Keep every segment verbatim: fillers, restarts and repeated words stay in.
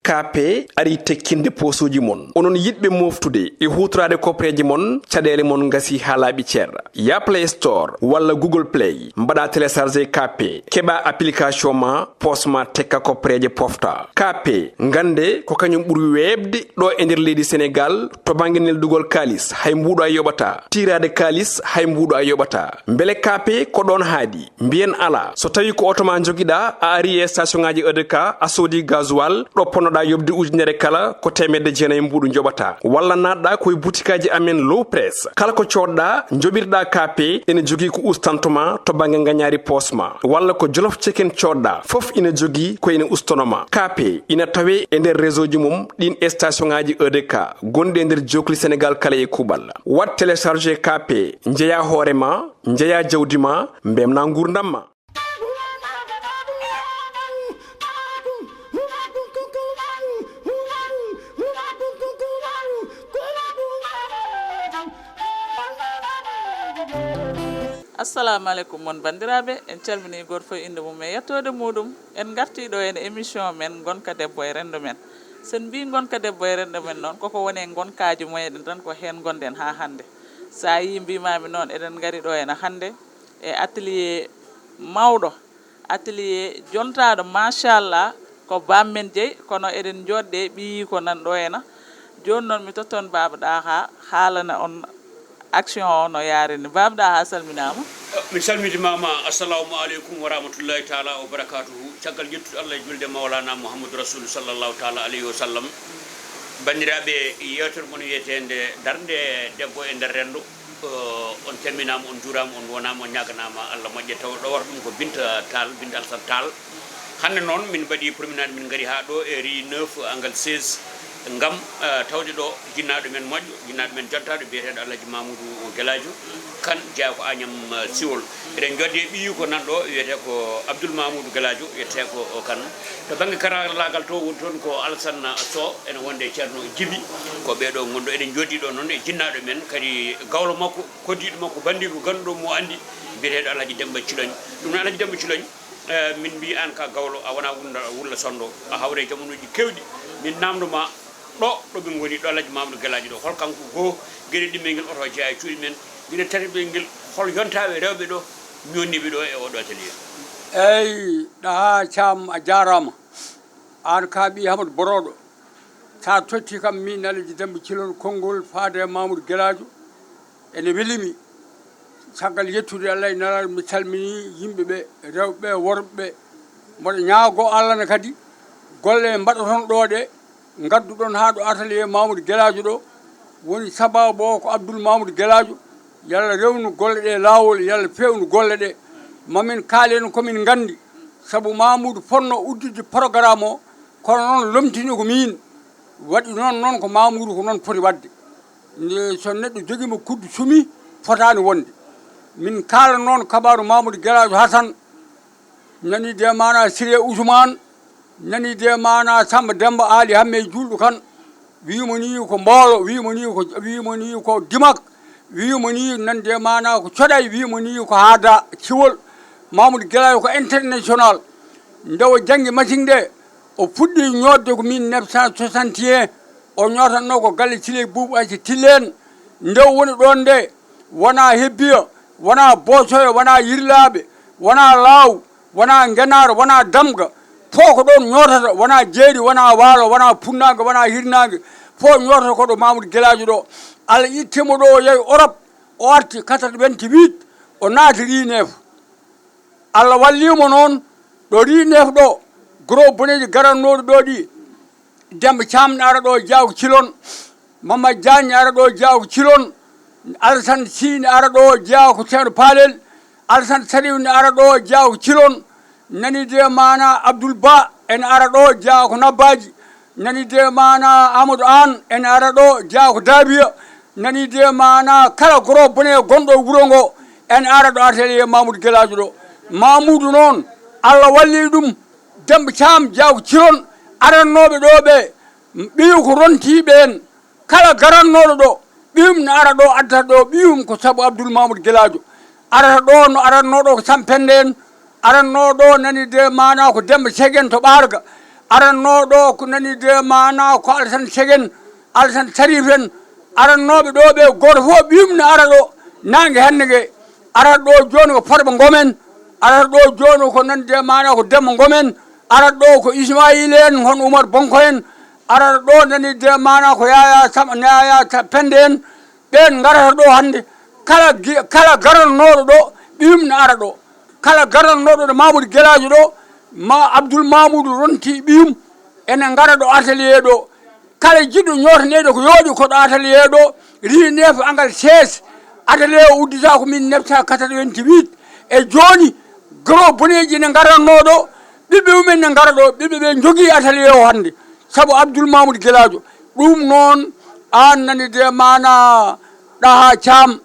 Kaape ari tekkinde poosuuji mon. Onon yiɗɓe mooftude e huutoraade koppereeje mon, caɗeele mon ngasi haa laaɓi cer. Ya Play Store walla Google Play, mbaɗa télécharger Kaape, keɓa application ma, poos ma tekka koppereeje pofta. Kaape, ngannde ko kañum ɓuri weeɓde ɗo e nder leydi Senegaal to bannge neldugol kaalis, hay mbuuɗo a yoɓataa. Tiiraade kaalis, hay mbuuɗo a yoɓataa. Mbele Kaape ko ɗoon haaɗi? Mbiyen alaa. So tawii ko oto ma njogiɗaa, a ari e station ŋaaji E D K, a soodi gasoil, ɗo ponnoɗaa yoɓde ujunere kala, ko teemedde jeenayi mbuuɗu njoɓataa. Walla naatɗaa ko e butikaaji amen Low Press. Kala ko coodɗaa, njoɓirɗaa Kaape, ene jogii ko ustanto ma to bannge ngañaari poos ma. Walla ko Jolof Chicken coodɗaa, fof ina jogii ko ina ustono ma. Kaape ina tawee e nder réseau ji mum ɗiin e station ŋaaji E D K gonɗi e nder jookli Senegaal kala e kuuɓal. Waɗ télécharger Kaape, njeyaa hoore ma, njeyaa jawdi ma, mbemnaa nguurndam ma. Assalamu aleykum mon banndiraaɓe, en calminii gooto fof innde mum e yettoode muuɗum. En ngartii ɗo en émission men Ngonka Debbo e Renndo men. So en mbii Ngonka Debbo e Renndo men noon, koko woni e ngonkaaji meɗen tan, ko heen ngonɗen haa hannde. So a yii mbiimaami noon, eɗen ngari ɗo ena hannde e atelier mawɗo, atelier jontaaɗo, machallah, ko baam men jeyi, kono eɗen njooɗde e ɓiyiiko nan ɗo ena. Jooni noon mi totton Baaba Ɗaaha haalana on action o no yaari ni. Baaba Ɗaaha, a salminaama. Mi salmitimaama, assalamu aleykum wa rahmatullahi taala wa barakatuhu. Caggal ƴettude Allah e julde Mawlana Muhammadu Rasulu sallallahu taala alayhi wa sallam. Banndiraaɓe, yeewtere mon wiyeteende Darnde Debbo e nder Renndo. Eh, on calminaama, on njuuraama, on nduwanaama, on ñaaganaama Allah moƴƴe. Tawa ɗo wata ɗum ko Binta Tall, Binta Alassane Tall. Hannde noon, min mbaɗi promenade, min ngari haa ɗo e rue neuf, angle seize, ngam, eh, tawde ɗo jinnaaɗo men moƴƴo, jinnaaɗo men jontaaɗo, biyeteeɗo Alhaji Mamoudou Geladio Kane, jeyaa ko Agnam, eh, Siwol. Eɗen njooɗdi e ɓiyiiko nan ɗo, wiyetee ko Abdoul Mamoudou Geladio, wiyetee ko o Kane. To bannge karallaagal to woni toon ko Alassane Sow, ene wonde e Ceerno Jibi, ko ɓee ɗo ngonɗo. Eɗen njooɗdi ɗo noon e jinnaaɗo men, kadi gawlo makko, koddiiɗo makko, banndiiko, ganduɗo mo anndi, biyeteeɗo Alhaji Demba Ciloñ. Ɗum noon, Alhaji Demba Ciloñ, eh, min mbii aan ka gawlo, a wonaa wunda, wulla sonndo, a hawre e jamanuuji keewɗi. Min naamndo ma ɗo, ɗo min ngoni, ɗo Alhaji Mamadou Geladio ɗo, hol kanko goo, geɗe ɗimmel ngel oto jeyaa e cuuɗi men, geɗe tataɓel ngel, hol yontaaɓe rewɓe ɗo, ñoonniiɓe ɗo e oɗo atelier? Eey, Ɗaha Caam, a jaaraama. Aan ka ɓii Hamadu Borooɗo. So a tottii kam, miin Alaji Demmba Cilon, konngol faade e Mamoudou Geladio, ene weli mi. Caggal yettude Allah e Nelaaɗo, mi salminii yimɓe ɓe, rewɓe ɓe, worɓe ɓe. Mboɗo ñaagoo Allah ne kadi, golle mbaɗoton ɗo ɗe, ngadduɗon haa ɗo atelier Mamoudou Geladio ɗo, woni sabaabu o ko Abdoul Mamoudou Geladio. Yo Allah rewnu golle ɗe laawol, yo Allah feewnu golle ɗe. Mamin kaalen ko min nganndi, sabu Mamoudou fotno udditde programme o, kono noon lomtini ko miin. Waɗi noon, noon ko Mamoudou ko noon foti waɗde. Nde so neɗɗo jogiima kuddu sumi, fotaani wonde. Min kaala noon kabaaru Mamoudou Geladio Hassane, nani de maana Siré Ousmane, nani de maana Samba Demba Ali Hamme Juulɗo Kan, wiimo ni ko Mboolo, wiimo ni ko, wiimo ni ko Dimak, wiimo ni nani de maana ko Coɗay, wiimo ni ko Haada Ciwol. Mamoudou Geladio ko international. Nde o janngi machine nde, o fuɗɗi ñootde ko mille neuf cent soixante et un, o ñootatnoo ko galle Siley Buubu Aysa Tilleen. Nde o woni ɗoon nde, wonaa Hebbiya, wonaa Boosoya, wonaa Yirlaaɓe, wonaa Laaw, wonaa Ngenaar, wonaa Damga, fof ko ɗoon ñootata, wonaa Jeeri, wonaa Waalo, wonaa Funnaange, wonaa Hirnaange, fof ñootata ko ɗo Mamoudou Geladio ɗo. Allah itti mo ɗo, o yehi Europe, o arti quatre-vingt-huit, o naati Rineef. Allah wallii mo noon, ɗo Rineef ɗo, gros boneeji garannooɗi ɗo ɗi, Demba Caam ne ara ɗo, jeyaa ko Cilon. Mamad Jaañ ne ara ɗo, jeyaa ko Cilon. Alasan Sii ne ara ɗo, jeyaa ko Ceerno Paalel. Alasan Sariif ne ara ɗo, jeyaa ko Cilon. Nani de maana Abdul Ba ene ara ɗo, jeyaa ko Nabbaaji. Nani de maana Amadou Aan ene ara ɗo, jeyaa ko Daabiya. Nani de maana kala goro bone gonɗo e wuro ngo ene ara ɗo atelier Mamoudou Geladio ɗo. Mamoudou noon, Allah walli ɗum. Demba Caam, jeyaa ko Cilon, arannooɓe ɗo ɓe, ɓiyu ko rontiiɓe en. Kala garannooɗo ɗo, ɓiyum ne ara ɗo, addata ɗo ɓiyum ko sabu Abdoul Mamoudou Geladio. Arata ɗo no arannoo ɗo ko Sampende en, arannoo ɗo nani de maana ko Demba Segen to Ɓaarga, Arannoo ɗo ko nani de maana ko Alasan Segen, Alasan Sarif en, arannooɓe ɗo ɓe, gooto fof ɓiyum ne ara ɗo, naange hannde nge, ara ɗo jooni ko Farba Ngom en, ara ɗo jooni ko nani de maana ko Demba Ngom en, ara ɗo ko Ismaila en, hono Umar Bonko en, ara ɗo nani de maana ko Yaya Sam-, Yaya Ta-, Pende en, ɓeen ngarata ɗo hannde, kala gi-, kala garanooɗo ɗo, ɓiyum ne ara ɗo. Kala garanooɗo ɗo Mamoudou Guelaajo ɗo, ma Abdoul Mamoudou ronti ɓiyum, ene ngara ɗo atelier ɗo. Kala jiɗɗo ñootaneede ko yooɗi ko ɗo atelier ɗo, rue neuf angle seize. Atelier o uddita ko mille neuf cent quatre-vingt-huit. E jooni, gros boneeji ne ngaratnoo ɗo, ɓiɓɓe mumen ne ngara ɗo, ɓiɓɓe ɓe njogii atelier o hannde. Sabu Abdoul Mamoudou Guelaajo. Ɗum noon, aan nani de maana Ɗaha Caam,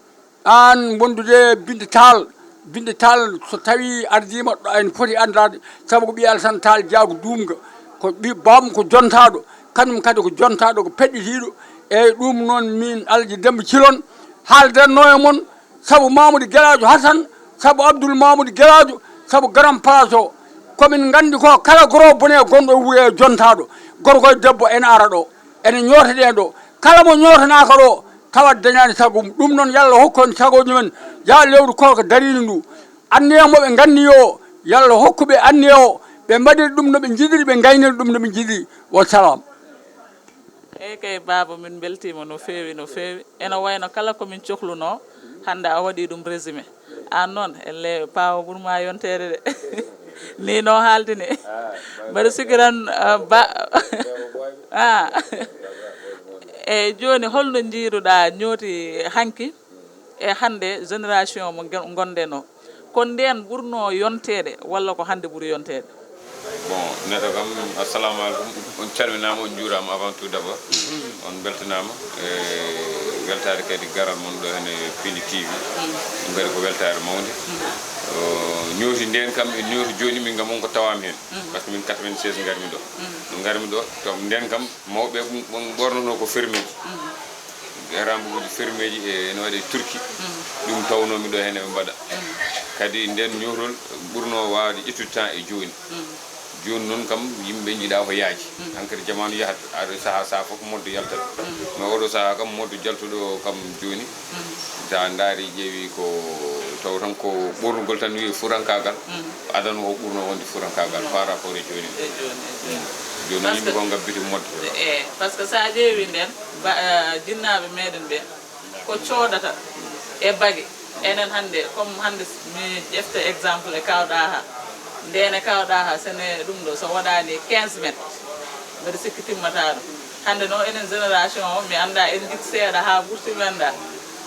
aan wondude Binde Taal. Binde Taal, so tawii ardiima ɗo, en foti anndaade, sabu ko ɓiy Alasan Taal jaago duumga, ko ɓi-, baam ko jontaaɗo, kañum kadi ko jontaaɗo, ko peɗɗitiiɗo. Eeyi, ɗum noon min Alhaji Demmba Cilon haaldanno e mon, sabu Mamoudou Guelaajo Hasan, sabu Abdoul Mamoudou Guelaajo, sabu Grand Place o. Ko min nganndi ko kala goro bone gonɗo e wuro e jontaaɗo, gorko e debbo ene ara ɗo, ene ñoota ɗen ɗo. Kala mo ñootanaaka ɗo, tawat dañaani sago mum. Ɗum noon, yo Allah hokku en sagooji men. Yaa lewru koorka dariiru ndu, anniya mo ɓe nganni o, yo Allah hokku ɓe anniya o, ɓe mbaɗira ɗum no ɓe njiɗiri, ɓe ngaynira ɗum no ɓe njiɗiri. Wa salaam. Eeyi kay, baaba, min mbeltiima no feewi, no feewi. Ena wayno kala ko min cohlunoo, hannde a waɗii ɗum résumé. Aan noon, elle, paawa ɓurma yonteede de. Ni no haaldini. Mbaɗa sikki tan, ah, ba, ah. Eeyi, jooni, holno njiiruɗaa ñooti hanki e hannde génération mo ngon-, ngonɗen o? Ko ndeen ɓurnoo yonteede walla ko hannde ɓuri yonteede? Bon, neɗɗo kam, assalamu aleykum. On calminaama, on njuuraama avant tout d'abord. On mbeltanaama. E weltaare kadi garal mon ɗo hene Pindi T V. Ɗum kadi ko weltaare mawnde. O, ñooti ndeen kam, e ñooti jooni, min kam won ko tawaami heen. Par ce que min quatre-vingt-seize ngarmi ɗo. Ngarmi ɗo, to ndeen kam, mawɓe ɓe ɓornotoo ko fermeeji. Grand boubouji fermeeji e, ene waɗe Turki. Ɗum tawnoomi ɗo heen eɓe mbaɗa. Kadi ndeen ñootol ɓurnoo waawde ƴettude temps e jooni. Jooni noon kam, yimɓe njiɗaa ko yaaji. Hankadi jamaanu yahat, aɗa sahaa, sahaa fof ko moddo yaltat. Mais oɗo sahaa kam, moddo jaltuɗo kam jooni, so a ndaari, ƴeewi ko, taw tan ko ɓornugol tan, wiyi furankaagal, adano o ɓurno wonde furankaagal par rapport e jooni. E jooni, e jooni. Jooni noon yimɓe ko ngabbiti modde. E, par ce que so a ƴeewi ndeen, ba, eh, jinnaaɓe meɗen ɓe, ko coodata e bage. Enen hannde, comme hannde mi ƴefta exemple e Kaaw Ɗaha. Ndeen e Kaaw Ɗaha, sene ɗum ɗo, so waɗaani quinze mètres, mbeɗa sikki timmataa ɗum. Hannde noon, enen génération o, mi anndaa, en njiɗ seeɗa haa ɓurti, mi anndaa.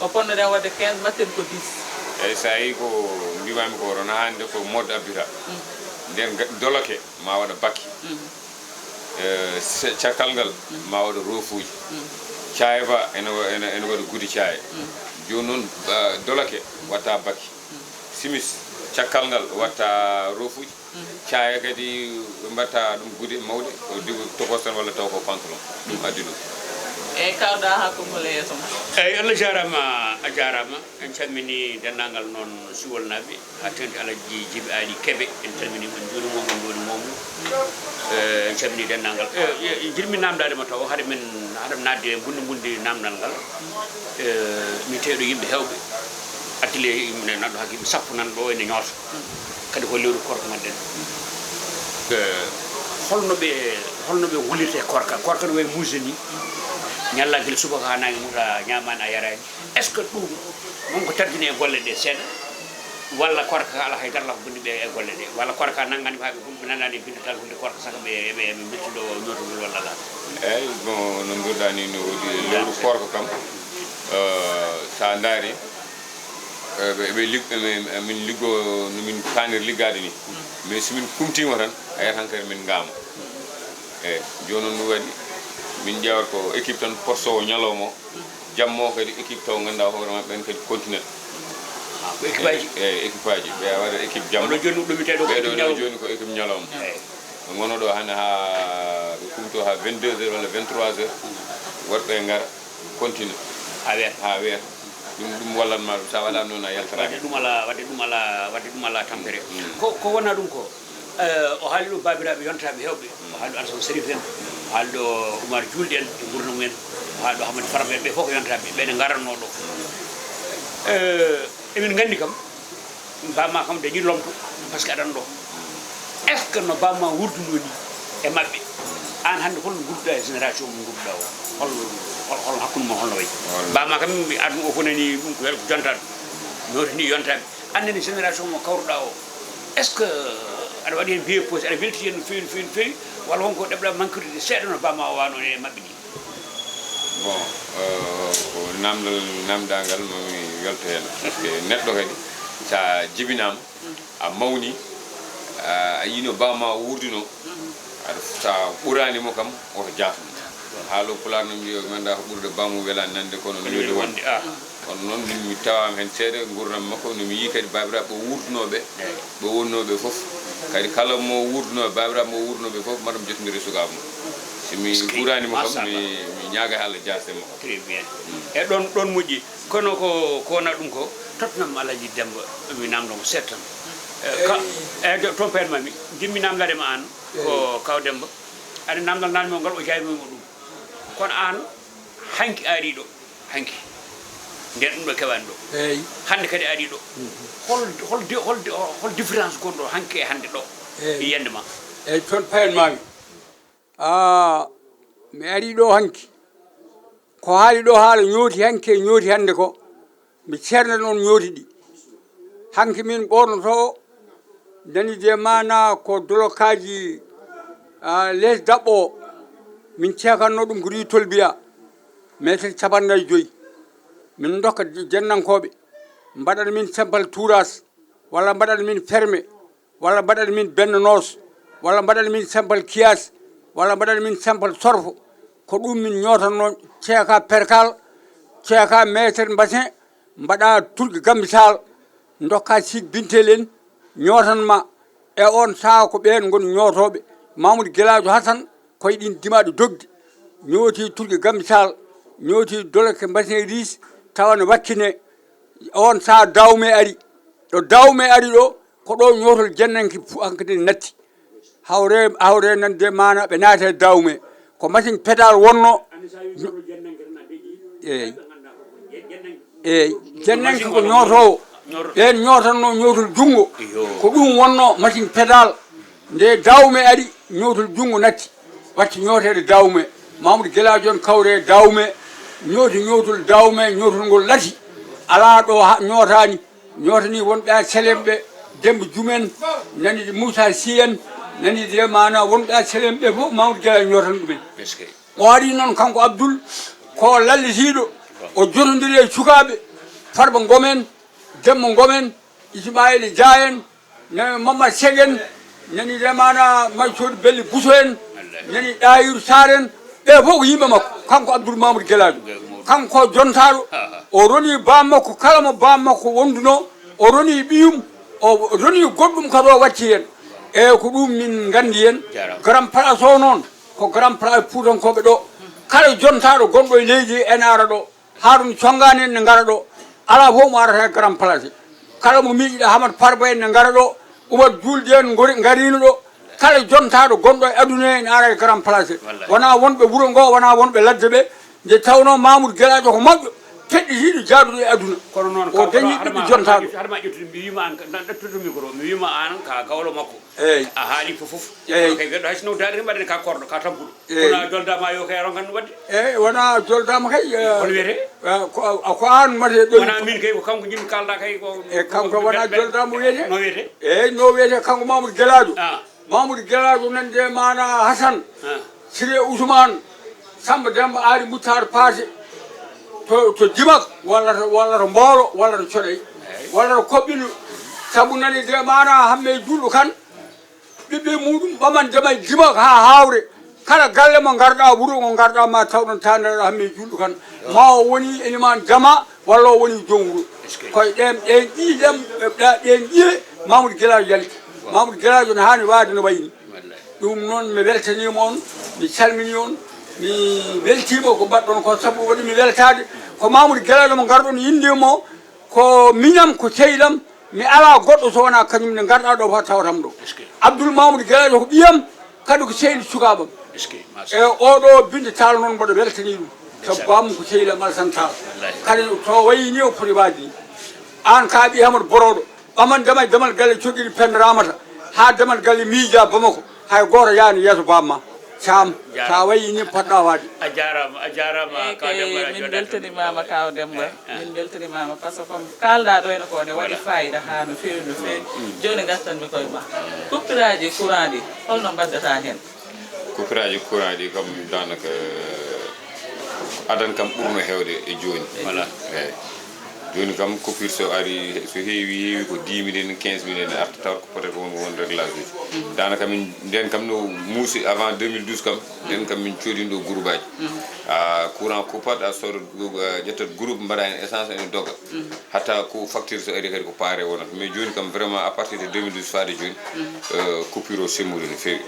Ko ponnoɗen waɗde quinze, mbaɗten ko dix. Eeyi, so a yii ko mbiimaami ko, wona hannde ko mode abbita. Ndeen ga-, doloke ma waɗa bakki. Eh, se-, caggal ngal ma waɗa roofuuji. Caaya ba ene wa-, ene, ene waɗa gude caaya. Jooni noon, ah, doloke watta bakki. Simis, caggal ngal watta roofuuji. Caaya kadi ɓe mbatta ɗum gude mawɗe, ko diw tokos tan walla taw ko pantalon. Ɗum addi ɗum. Eeyi, Kaaw Ɗaha, haa konngol e yeeso ma. Eeyi, Allah jaaraama, a jaaraama. En calminii denndaangal noon Siwolnaaɓe, haa teeŋti Alhaji Jibi Aali Kebe, en calminii mo, en njuuriima mo, en njuuriima mo. Eh, en calminii denndaangal. Eh, eh, njiɗmi naamndaade ma taw, hade men, hade mi naatde e mbunndi mbunndi naamndal ngal. Eh, mi tawi ɗo yimɓe heewɓe, atelier yimɓe nani, nanɗo hakke yimɓe sappo nan ɗo ene ñoota. Kadi ko lewru koorka ngonɗen. Eh, holno ɓe, holno ɓe ngullirta e koorka? Koorka no wayi muusde ni, ñalla gila subaka haa naange muta, ñaamaani a yaraani. Est-ce que ɗum won ko tardini e golle ɗe seeɗa? Walla koorka ka alaa hay dara ko bonni ɓe e golle ɗe? Walla koorka nanngani ɓe haa ɓe gum-, ɓe nanaani e binndataal hulde koorka saka ɓe, ɓe, ɓe mbeltindo ñootogol walla alaa? Eeyi, bon, no mbiruɗaa ni, no woodi lewru koorka kam, eh, so a ndaari, eh, ɓe, ɓe lig-, ɓe, ɓe, min liggo no min kaanir liggaade ni. Mais so min kumtiima tan, a yiyat hankadi min ngaama. Eeyi, jooni noon ɗum waɗi, min ƴeewat ko équipe tan potoowo ñalawma o, jamma o kadi équipe taw ngannduɗaa hoore maɓɓe ɓen kadi continue. Ah, ko équipe aji? Eeyi, équipe aji. Ɓe waɗa équipe jamma. Oɗo jooni ɗo mi tawi ɗo ko ɓeɗo équipe ɗo ñalawma. Jooni ko équipe ñalawma. Eeyi. Ɓe ngono ɗo hannde haa ɓe kumto haa vingt-deux heures walla vingt-trois heures, woɗɓe ngara continue. Haa weeta. Haa weeta. Ɗum, ɗum wallat ma ɗum. Sa waɗaani noon a yaltataake. Wadde ɗum alaa, wadde ɗum alaa, wadde ɗum alaa tampere. Mm. Ko, ko wona ɗum ko? Eh, o haali ɗo baabiraaɓe yontaaɓe heewɓe. O haali ɗo Alassane Sérif en, o haali ɗo Oumar Juulde en e nguurndam en, o haali ɗo Hamadi Farba en, ɓe fof ko yontaaɓe, ɓe ne ngaratnoo ɗo. Eh, emin nganndi kam, Bama kam dañi lomto, parce que aɗa anndi ɗo. Est-ce que no Bama wuurduno ni e maɓɓe? Aan hannde holno ngurduɗaa e génération mo ngurduɗaa o? Hol, hol, hol hakkunde mon holno wayi? Bama kam mi aduna o fof nani ɗum ko wel ko jontaa ɗum. Mi hotini yontaaɓe. Aan nani génération mo kawruɗaa o. Est-ce que aɗa waɗi heen vieux poste, aɗa welti heen no feewi, no feewi, no feewi, walla won ko ɗeɓɗaa manquerude seeɗa no Bama o waano e maɓɓe ni? Bon, eh, ko namdal, namdaangal mo mi welto heen. Parce que neɗɗo kadi, so a jibinaama, a mawni, a, a yino Bama o wuurduno, aɗa, so a ɓuraani mo kam, oto jaafno. Haalo pulaar no mbiyo, mi anndaa ko ɓurde bamum welaani nande, kono no weli wonde. Ah. Kono noon, min mi tawaama heen seeɗa, nguurndam makko, no mi yii kadi baabiraaɓe ɓe wuurdunooɓe, ɓe wonnooɓe fof. Kadi kala mo wuurdunooɓe, baabiraaɓe mo wuurdunooɓe fof, maɗum jotondiri e sukaaɓe mum. Si mi ɓuraani mo kam, mi, mi ñaaga Allah jaasde mo. Très bien. E ɗoon, ɗoon moƴƴi. Kono ko, ko wona ɗum ko, totnam Alhaji Demba, mi namndo mo seeɗa tan. Eh, ka, eh, to, toon peen ma mi, jimmi namndade ma aan, ko Kaw Demba. Aɗa namndal naan mo ngal, o jaayno mo ɗum. Kono aan, hanki ari ɗo, hanki. Nden ɗum ɗo kewaani ɗo. Eey. Hannde kadi ari ɗo. Mhm. Hol, hol di-, hol di-, hol différence gonɗo hanki e hannde ɗo? Eey. E yiyannde ma. Eey, toon payen ma mi. Ah, mi ari ɗo hanki. Ko haali ɗo haala ñooti hanki e ñooti hannde ko, mi ceernan on ñooti ɗi. Hanki min ɓornoto, nani de maana ko dolokaaji, ah, les daɓɓo o. Min ceekanno ɗum ko ri tolbiya, mètre capanɗe nayi joyi. Min dokka jennankooɓe, mbaɗana min sempal tuuraas, walla mbaɗana min ferme, walla mbaɗana min benne noos, walla mbaɗana min sempal kiyaas, walla mbaɗana min sempal sorfo. Ko ɗum min ñootanno, ceeka perkal, ceeka mètre mbasin, mbaɗa turki gambisal, dokka Siik Bintel en, ñootan ma. E on saha ko ɓeen ngoni ñootooɓe. Mamoudou Gelaajo Hasan, koye ɗin dimaaɗi dogde, ñooti turki gambisal, ñooti doloke mbasin riis, tawa ne wakkine. On saha dawme ari. Ɗo dawme ari ɗo, ko ɗo ñootol jennanke fu-, hankadi natti. Hawre, hawre nan de maana ɓe naata e dawme. Ko machine pédale wonno. Eey. Eey, jennanke ko ñootoowo. Ɓeen ñootanno ñootol junngo. Ko ɗum wonno machine pédale. Nde dawme ari, ñootol junngo natti. Watti ñooteede dawme. Mamoudou Gelaajo on kawre dawme. Ñooti ñootol dawme, ñootol ngol lati. Alaa ɗo ha-, ñootaani. Ñootanii wonɓe H L M ɓe, Demba Jum en, nani Moussa Sy en, nani de maana wonɓe H L M ɓe fof, Mamoudou Gelaajo ñootan ɗumen. O ari noon kanko Abdoul, ko lallitiiɗo, o jotondiri e sukaaɓe, Farba Ngom en, Demba Ngom en, Ismaïla Dia en, nani Mamad Seck en, nani de maana Mansour Bello Bousso en, nani Ɗahiru Sarr en, ɓe fof ko yimɓe makko, kanko Abdoul Mamoudou Gelaajo. Kanko jontaaɗo, o roni baa makko, kala mo baa makko wonduno, o roni ɓiyum, o roni goɗɗum kadi o watti heen. Eeyi, ko ɗum min nganndi heen. Grand Place o noon, ko Grand Place Fuutankooɓe ɗo. Kala jontaaɗo gonɗo e leydi ene ara ɗo. Haruna Congaani en ne ngara ɗo. Alaa fof mo arata e Grand Place. Kala mo miijiɗa Hamad Farba en ne ngara ɗo. Umar Juulde en ngori, ngariino ɗo. Kala jontaaɗo gonɗo e aduna ene ara e Grand Place. Wonaa wonɓe wuro ngo, wonaa wonɓe ladde ɓe. Nde tawnoo Mamoudou Gelaajo ko moƴƴo, feɗɗitiiɗo jaaduɗo e aduna. Kono noon, o dañii ɓiɓɓe jontaaɗo. Haɗa ma ƴettude, mi wiima aan, ɗattude micro, mi wiima aan ka gawlo makko. Eeyi. A haali fof fof. Eeyi. Kono kay weɗɗo hay so nawdaade tan mbaɗen ka korɗo, ka tampuɗo. Eeyi. Kono a joldaama kay a ronkan ɗum waɗde? Eeyi, wonaa a joldaama kay, eh, ko, ko aan mate ɗoyɗo. Wonaa min kay, ko kanko njiɗmi kaalda kay ko. E kanko wonaa joldaama wiyetee? No wiyetee? Eeyi, no wiyetee kanko Mamoudou Gelaajo. Ah. Mamoudou Gelaajo nan de maana Hasan. Ah. Siré Ousmane. Samba Demba Aali Moutar Paate. To, to Dimak, walla to, walla to Mboolo, walla to Coɗey. Eeyi. Walla to Koɓɓino. Sabu nani de maana Hammee Juulɗo Kan. Ɓiɓɓe muɗum ɓaman jama e jima haa hawre. Kala galle mo ngarɗa, wuro ngo ngarɗa, ma tawɗon taniraɗo Hammee Juulɗo Kan. Ma o woni elimaan jama, walla o woni joom wuro. Koye ɗen, ɗen ɗiɗi ɗen, ɗa-, ɗen ɗiɗi, Mamoudou Gelaajo yalti. Mamoudou Gelaajo no haani waade no wayi ni. Ɗum noon, mi weltaniima on, mi salminii on, mi weltiima ko mbaɗɗon ko, sabu waɗi mi weltaade. Ko Mamoudou Gelaajo mo ngarɗon, innde mo ko miñam, ko sehil am, Mi alaa goɗɗo so wonaa kañum nde ngarɗaa ɗo fof tawatam ɗo. Abdoul Mamoudou Guelaajo ko ɓiyam, kadi ko sehli sukaaɓam. E oɗo binde taala noon mboɗo weltanii ɗum. Sabu bamum ko sehli am Alassane Tall. Kadi to wayi ni o foti waade ni. Aan ka ɓiy Amadou Boroɗo. Ɓaman damal, damal galle coƴƴiri Penda Ramata. Haa damal galle miija Bamako. Hay gooto yaani yeeso bamma. Caam, sa wayi ni poɗɗa waade. A jaaraama, a jaaraama. Eyi, Kaw kay, Demba, min beltanimaama, Kaw Demba. Min beltanimaama, par ce que comme kaalɗaa ɗo ene ko ne waɗi fayida haa no feewi, no feewi. Jooni ngartanmi koye ma. Coupuraaji courant ɗi, holno mbaddata heen? Coupuraaji courant ɗi kam daanaka adan kam ɓurno heewde e jooni. Voilà. Eyi. Jooni kam coupure so ari, so heewi, heewi ko dix minutes, quinze minutes ne arta, taw ko peut-être won, won réglage uji. Daanaka min, nden kam no muusi avant deux mille douze kam, nden kam min coodino ɗo groupe aji. A courant coupat, a soodat, a ƴettat groupe, mbaɗa heen essence, ene doga. Hatta ko facture so ari kadi ko paare wonata. Mais jooni kam vraiment à partir de deux mille douze faade jooni, euh, coupure o semmude no feewi.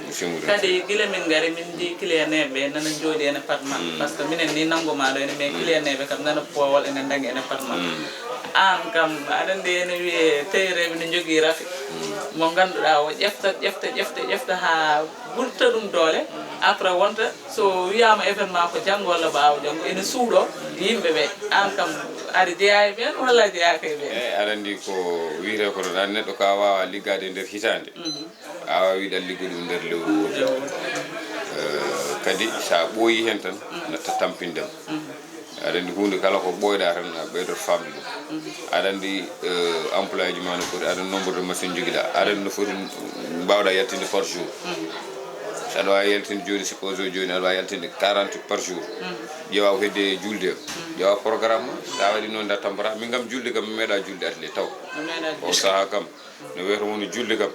Semmude no feewi. Kadi gila min ngari, min njii client ɓe nana njooɗi ene pat maɓɓe. Par ce que minen ni nanngu ma ɗo ene, mais client ɓe kam nana poowal ene ndangi ene pat maɓɓe. Aan kam aɗa anndi ene wiyee tailleur ɓe no njogii rafi. Mo ngannduɗaa o ƴeftat, ƴefta, ƴefta, ƴefta haa ɓurta ɗum doole. Après wonta so wiyaama événement ko janngo walla ɓaawo janngo, ene suuɗoo yimɓe ɓe. Aan kam aɗa jeyaa e ɓeen walla a jeyaaka e ɓeen? Eyi, aɗa anndi ko wiyetee ko noon, aan neɗɗo ka waawa liggaade e nder hitaande. A waawa wiide aɗa ligga ɗum nder lewru wootere. Eh, kadi so a ɓooyii heen tan, natta tampindem. Aɗa anndi huunde kala ko ɓooyɗaa tan, a ɓeydot faamde ɗum. Aɗa anndi, eh, employé ji ma no foti, aɗa anndi nombre de machine njogiɗaa, aɗa anndi no foti mbaawɗaa yaltinde par jour. So aɗa waawi yaltinde jooni, suppose jooni aɗa waawi yaltinde quarante par jour. Ƴeewa ko heddi e julde, ƴeewa programme ma. So a waɗi noon, nda tampata. Min kam julde kam mi meeɗa julde atelier taw. O sahaa kam, no wiyata woni julde kam.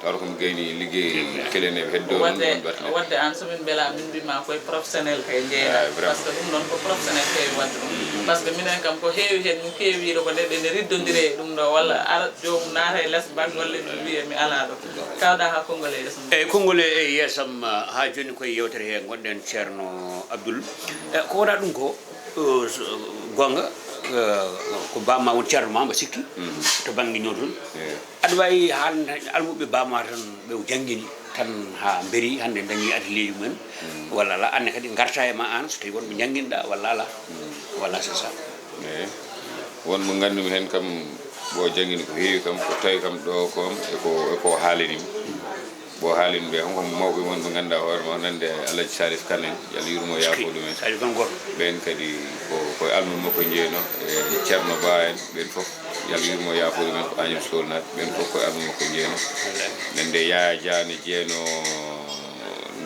Tawa ko mi gayni liggey keleneɓe heddo noon. Wadde, wadde aan so min mbela min mbima koye professionnel kay jeeyɗa. Ah, vraiment. Par ce que ɗum noon ko professionnel kay wadde ɗum. Par ce que minen kam ko heewi heen min keewi wiide ko nde ɓe ne riddondire e ɗum ɗo, walla ara joomum naata e les bag, walla mi wiya mi ala ɗo. Kawɗa ha konngol e yeeso mum. Eyi, konngol e yeesam, ah, ha jooni koye yewtere he ngonɗen, Ceerno Abdoul. Eh, ko wona ɗum ko, eh, so, goonga, eh, ko bamma woni Ceerno ma, mbo sikki, to bannge ñootol. Eyi. Aɗa waawi haalande almuɓɓe bamma tan ɓe o janngini tan haa mberi hannde dañi atelier ji mumen, walla ala, aan ne kadi ngarta e ma aan so tawi wonɓe njannginɗa walla ala. Voilà, c'est ça. Eyi. Wonɓe nganndumi heen kam, ɓo janngini ko heewi kam, ko tawi kam ɗo ko am e ko, e ko haalani mi. Ɓo haalani ɓe, hon ko mawɓe wonɓe ngannduɗaa hoore ma, nande Alhaji Salif Kane en, yo Allah yurmo, yaafo ɗumen. Salif Kane gooto. Ɓeen kadi ko, ko e almuɓɓe makko njeyno, e Ceerno Ba en, ɓeen fof, yo Allah yurmo, yaafo ɗumen, ko Agnam Solnaaɓe, ɓeen fof ko e almuɓɓe makko njeyno. Wallaahi. Nande Yaya Dia ne jeyno,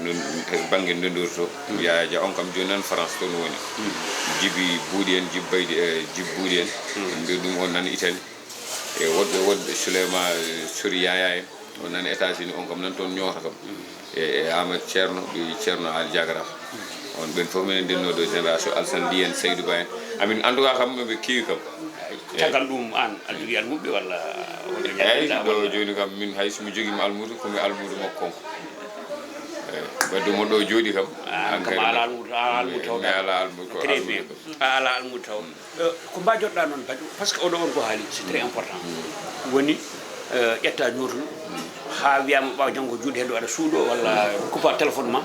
nun, to bannge ndonndori to. Yaya Dia on kam jooni nan France toon woni. Jibi Buuɗi en, Jibi Baydi, e Jibi Buuɗi en. Mbiɗo ɗum on nan Italie. E woɗɓe, woɗɓe Souleymane, e Sori Yaya en. On nan États-Unis, on kam nan toon ñoota kam. E, e Amadou Ceerno, ɓe Ceerno Ali Diagraf. On ɓeen fof minen ndenno ɗo génération Alassane Ly en, Saydou Ba en. Amin, en tout cas kam, ɓe keewi kam. Caggal ɗum, aan, aɗa jogii almuɓɓe walla wonɓe Eyi, ñaagiɗa ɗo walla? Jooni kam, min hay so mi jogiima almuudo, ko mi almuudo makko kanko. Eyi, wadde mo ɗo jooɗi kam, aan kam kadi a alaa almuudo, a alaa almuudo mi, tawɗaa. Mi alaa almuudo, ko Très bien. Almuudo kam. A alaa almuudo taw. Eh, ko mbajotoɗaa noon, Badio, par ce que oɗo on ko haali, c'est très important. Woni, eh, ƴetta ñootol, haa wiyaama ɓaawo janngo juuɗe heddo aɗa suuɗo walla kuppa téléphone ma.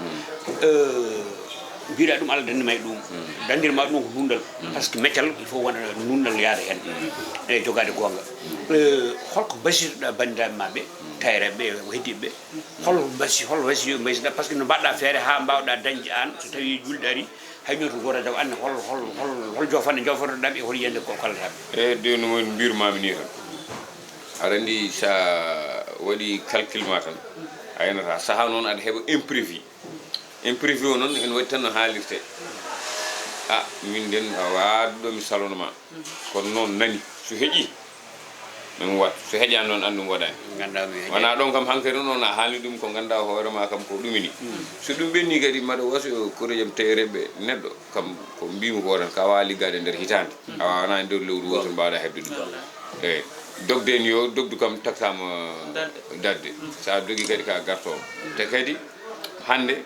Eh, mbiɗa ɗum Allah danndi ma e ɗum. Danndir ma ɗum ko nunɗal. Par ce que meccal, il faut wona nunɗal yaada heen. E jogaade goonga. Eh, holko mbasiytoɗaa banndiraaɓe ma ɓe, tayraaɓe ɓe, heddiiɓe ɓe? Hol mbasi-, hol wasiyo mbaysiɗaa? Par ce que no mbaɗɗaa feere haa mbaawɗaa dañde aan, so tawii julde ari, hay ñootol gooto taw, aan ne hol, hol, hol, hol joofande njoofotoɗaa ɓe, hol yiyannde ko kollataa ɓe? Eyi, de no mbirmaami nii tan. Aɗa anndi, so a waɗii calcul ma tan, a yanata. Sahaa noon aɗa heɓa imprévu. Imprévu o noon ene waɗi tan no haalirtee. A, min nden, a waaɗ ɗo mi salono ma. Kono noon nani, so heƴii, ɗum waɗ. So heƴaani noon, aan ɗum waɗaani. Nganndaa mi heƴaani. Wonaa ɗoon kam, hankadi noon a haalni ɗum ko ngannduɗaa hoore ma kam ko ɗumini. So ɗum ɓennii kadi, mbaɗa waso koreejam tayraaɓe neɗɗo, kam ko mbiimi ko tan, ka waawa liggaade nder hitaande. A waawanaa e nder lewru wooteru mbaawɗaa heɓde ɗum. Eyi. Dogde en yo dogdu kam taksaama dadde. Dadde. So a dogii kadi ka gartoowo. Te kadi hannde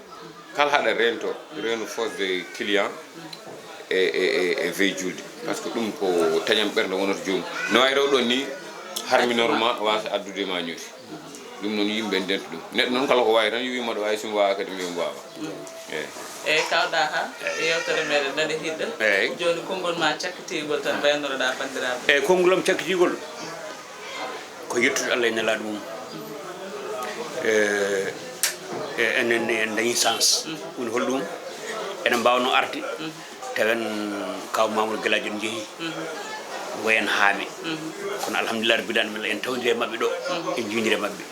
kala haɗa reento, reeno force de client e, e, e, e veille julde. Par ce que ɗum ko taƴam ɓernde wonata joomum. No wayi rew ɗon ni, harminor ma, waasa addude ma ñuuti. Ɗum noon yimɓe ndento ɗum. Neɗɗo noon kala ko waawi tan, yo wiima ɗo waawi, so mi waawaa kadi, mi wiya mi waawaa. Eey. Eey, kawɗa ha yewtere meɗen nani hiɗɗo. Eey. Jooni konngol ma cakkitigol tan mbaynoroɗa banndiraaɓe. Eey, konngol am cakkitigol ko yettude Allah e Nelaaɗo mum. E, e, enen ne en dañi chance. Woni holɗum? Enen mbaawno arde, tawen kaw Mamoudou Guelaajo en njehi, wayen haami. Kono alhamdulillah rabbil alamina, en tawdiri e maɓɓe ɗo, en njiwdiri e maɓɓe.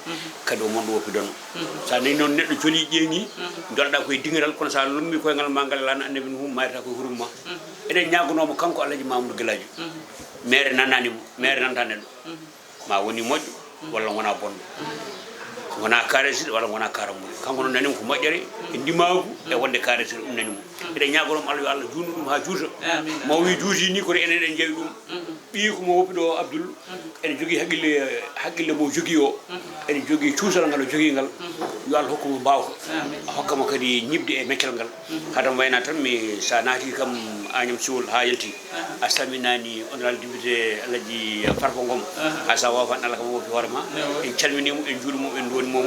Kadi o mon ɗo woppi dono. So a nani noon neɗɗo joli ƴeeŋi, jolaɗa koye dingiral, kono so a lommi koyngal ma ngal, laana annabi Nuhu, mayrata koye hurum ma. Eɗen ñaagonomo kanko Alhaji Mamoudou Guelaajo. Mere nanani mo, mere nanta neɗɗo. Ma woni moƴƴo, walla wona bonɗo. Wona karesir, walla wona karamuri. Kanko noon nani mo ko moƴƴere, e ndimaagu, e wonde karesir, ɗum nani mo. Eɗen ñaagonomo Allah, yo Allah juutnu ɗum haa juuta. Amiin. Mo wi juuti ni, kono enen eɗen njeewi ɗum. Ɓiyi ko mo woppi ɗo, Abdoul, ene jogii haqqille, haqqille mo jogii o. Ene jogii cuusal ngal o jogii ngal. Yo Allah hokku mo mbaawka. Amiin. Hokka mo kadi ñiɓde e meccal ngal. Haadam wayna tan, mi, sa naati kam Agnam Siwol haa yalti, a salminaani honorable député Alhaji Farba Ngom. Hay so a waawaa, Allah kam woppi hoore ma. En calminii mo, en njuuriima mo, en nduwanii mo.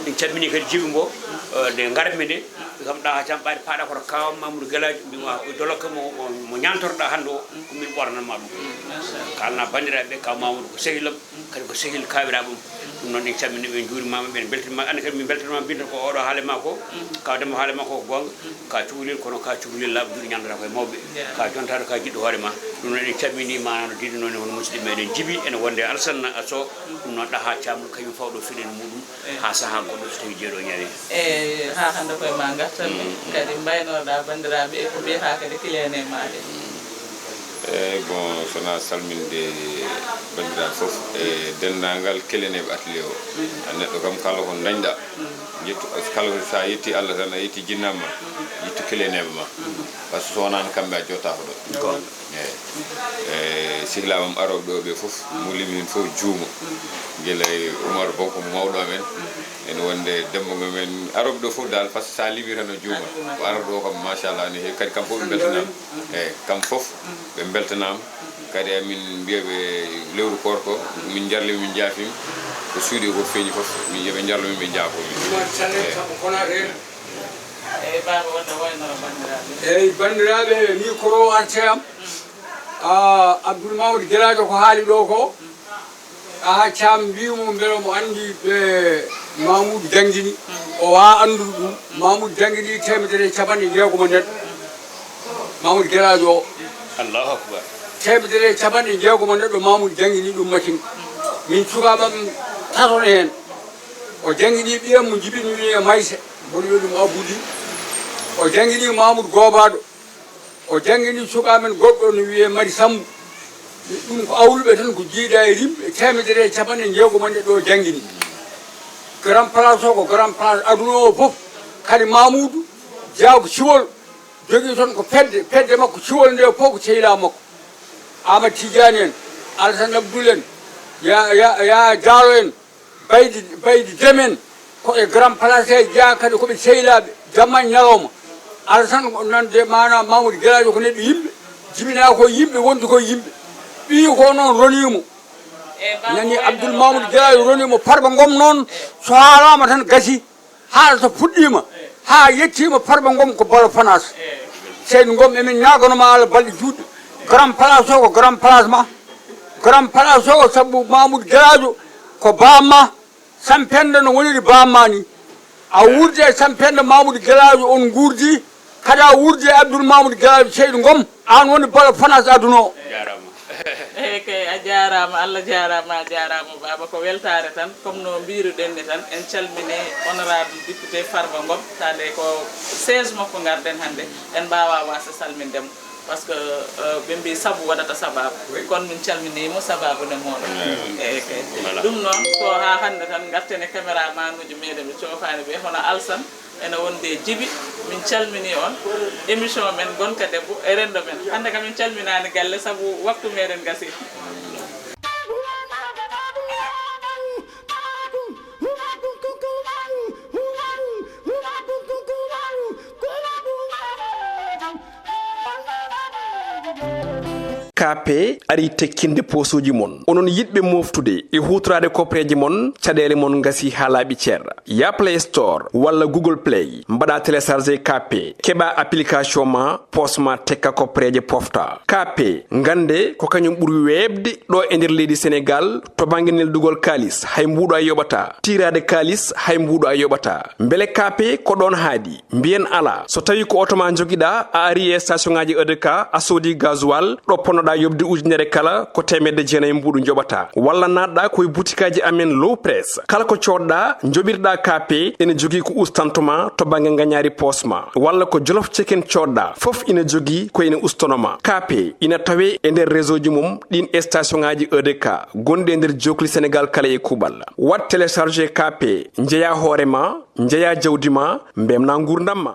En calminii kadi jibi mbo, eh, nde ngarmi nde. Kam ɗa haa cam ɓaade paaɗa koto kaw Mamoudou Guelaajo, mbima dolokka mo, mo, mo ñaantorɗa hannde o, ko min ɓornan ma ɗum. Kaalna banndiraaɓe, kaw Mamoudou ko sehilam, kadi ko sehil kaawiraaɓe mum. Ɗum noon en calminii ɓe, en njuuriima ɓe, en mbeltaniima. Anndi kadi min mbeltaniima, mbinta ko oɗo haale ma ko, kaw Demba haale ma ko, ko goonga, ka cukalel, kono ka cukalel laaɓa juuɗe ñaandataa koye mawɓe, ka jontaaɗo, ka jiɗɗo hoore ma. Ɗum noon en calminii ma no diidunoon ni hono musidɗo meɗen Jibi, ene wonde Alassane Sow. Ɗum noon ɗa haa cam kañum fawɗo fiɗen muɗum. Haa sahaa goɗɗo so tawii jeeɗo ñawi. E, haa hannde koye ma ngartan. Kadi mbaynorɗa banndiraaɓe e ko mbiyata kadi kilene maɗe. Eyi, bon, so wonaa salminde banndiraaɓe fof e denndaangal keleneeɓe atelier o. A neɗɗo kam kala ko ndañɗa, ƴettu, kala ko so a yetti Allah tan, a yetti jinnaaɓe ma, ƴettu keleneeɓe ma. Par ce que so wonaano kamɓe a jottaako ɗo. Eyi. E, sehilaaɓe am arooɓe ɗo ɓe fof, mo limi heen fof juuma. Gila e Umar Bow ko mawɗo amen. Ene wonde Demba Ngom en arooɓe ɗo fof dal, par ce que so a limi tan a juuma. Ko arooɓe ɗo kam machallah ne heewi, kadi kam fof ɓe mbeltanaama. Eyi, kam fof ɓe mbeltanaama. Kadi amin mbiya ɓe lewru koor ko, min njarlima, min njaafima. Ko suuɗi ko feeñi fof, min yo ɓe njarlo min, ɓe njaafo min. Eyi. Eyi, baaba, wonde waynoro banndiraaɓe. Eyi, banndiraaɓe, micro o arti e am. Ah, Abdoul Mamoudou Guelaajo ko haali ɗo ko, Aha Caam mbiimo mbele omo anndi ɓe Mamoudou janngini. O waawaa anndude ɗum. Mamoudou janngini teemedere e capanɗe jeegom e neɗɗo. Mamoudou Guelaajo o. Allahu akbar. Teemedere e capanɗe jeegom e neɗɗo Mamoudou janngini ɗum matin. Min sukaaɓe am tato ne heen. O janngini ɓiyam mo Jibi, mi wiyee Maysa, mboɗo wiya ɗum Abou Ly. O janngini Mamoudou Goobaaɗo. O janngini sukaaɓe men goɗɗo no wiyee Mari Sammbu. Ɗum ko awluɓe tan, ko jeyɗaa e rimɓe, teemedere e capanɗe jeegom e neɗɗo o janngini. Grand Place o ko Grand Place aduna o fof. Kadi Mamoudou Dia ko Ciwol jogii toon ko fedde, fedde makko Ciwol nde fof ko sehilaa makko. Amadou Tidiane en, Alassane Abdoul en, Ya, Ya, Ya Diallo en, Baydi, Baydi Deme en, ko e Grand Place he jeyaa, kadi ko ɓe sehilaaɓe, jamma e ñalawma. Alassane ko noon de, maanaam Mamoudou Guelaajo ko neɗɗo yimɓe, jibinaa ko e yimɓe, wondi ko e yimɓe. Ɓiyi ko noon ronii mo. Nani Abdoul Mamoudou Guelaajo ronii mo, Farba Ngom noon, so haalaama tan gasii. Haala so fuɗɗiima haa yettiima, Farba Ngom ko balo fanaas. Seydi Ngom, emin ñaaganoo ma Allah balɗe juutɗe. Grand Place o ko Grand Place ma. Grand Place o ko sabu Mamoudou Guelaajo ko baam ma. Sampenda no woniri baam ma ni. A wuurdi e Sampenda Mamoudou Guelaajo, on nguurdi. Kadi a wuurdi e Abdoul Mamoudou Guelaajo, Seydi Ngom, aan woni balo fanaas aduna o. Jaaraama. Eey kay, a jaaraama, Allah jaaraama, a jaaraama baaba, ko weltaare tan, comme no mbiiruɗen ni tan, en calminii honorable député Farba Ngom, tawde ko siège makko ngarɗen hannde, en mbaawaa waasde salminde mo, par ce que, euh, ɓe mbii sabu waɗata sabaabu, kono min calminii mo sabaabu ne mooɗon. Eey kay. Voilà. Ɗum noon, ko haa hannde tan ngarten e caméraman uji meɗen ɓe coofaani ɓe, hono Alsan, ene wonde Jibi, min calminii on. Émission men Ngonka Debbo e renndo men. Hannde kam min calminaani galle sabu waktu meɗen gasii. K P ari tekkinde poosuuji mon. Onon yiɗɓe moftude e huutoraade koppareeje mon, caɗeele mon ngasi haa laaɓi cer. Ya Play Store walla Google Play, mbaɗa télécharger K P, keɓa application ma, poos ma tekka koppareeje pofta. K P, ngannde ko kañum ɓuri weeɓde ɗo e nder leydi Senegaal to bannge neldugol kaalis, hay mbuuɗo a yoɓata. Tiiraade kaalis, hay mbuuɗo a yoɓata. Mbele K P ko ɗoon haaɗi? Mbiyen alaa. So tawii ko oto ma njogiɗaa, a ari e station ŋaaji E D K, a soodi gasoil, ɗo ponnoɗaa yoɓde ujunere kala, ko teemedde jeenayi mbuuɗu njoɓataa. Walla naatɗaa ko e butikaaji amen Low Press. Kala ko coodɗaa, njoɓirɗaa K P, ene jogii ko ustantoo ma to bannge ngañaari poos ma. Walla ko Jolof Chicken coodɗaa, fof ina jogii ko ene ustanoo ma. K P ina tawee e nder réseau ji mum ɗiin station ŋaaji E D K gonɗi e nder jookli Senegaal kala e kuuɓal. Waɗ télécharger K P, njeyaa hoore ma, njeyaa jawdi ma, mbeltinaa nguurndam ma.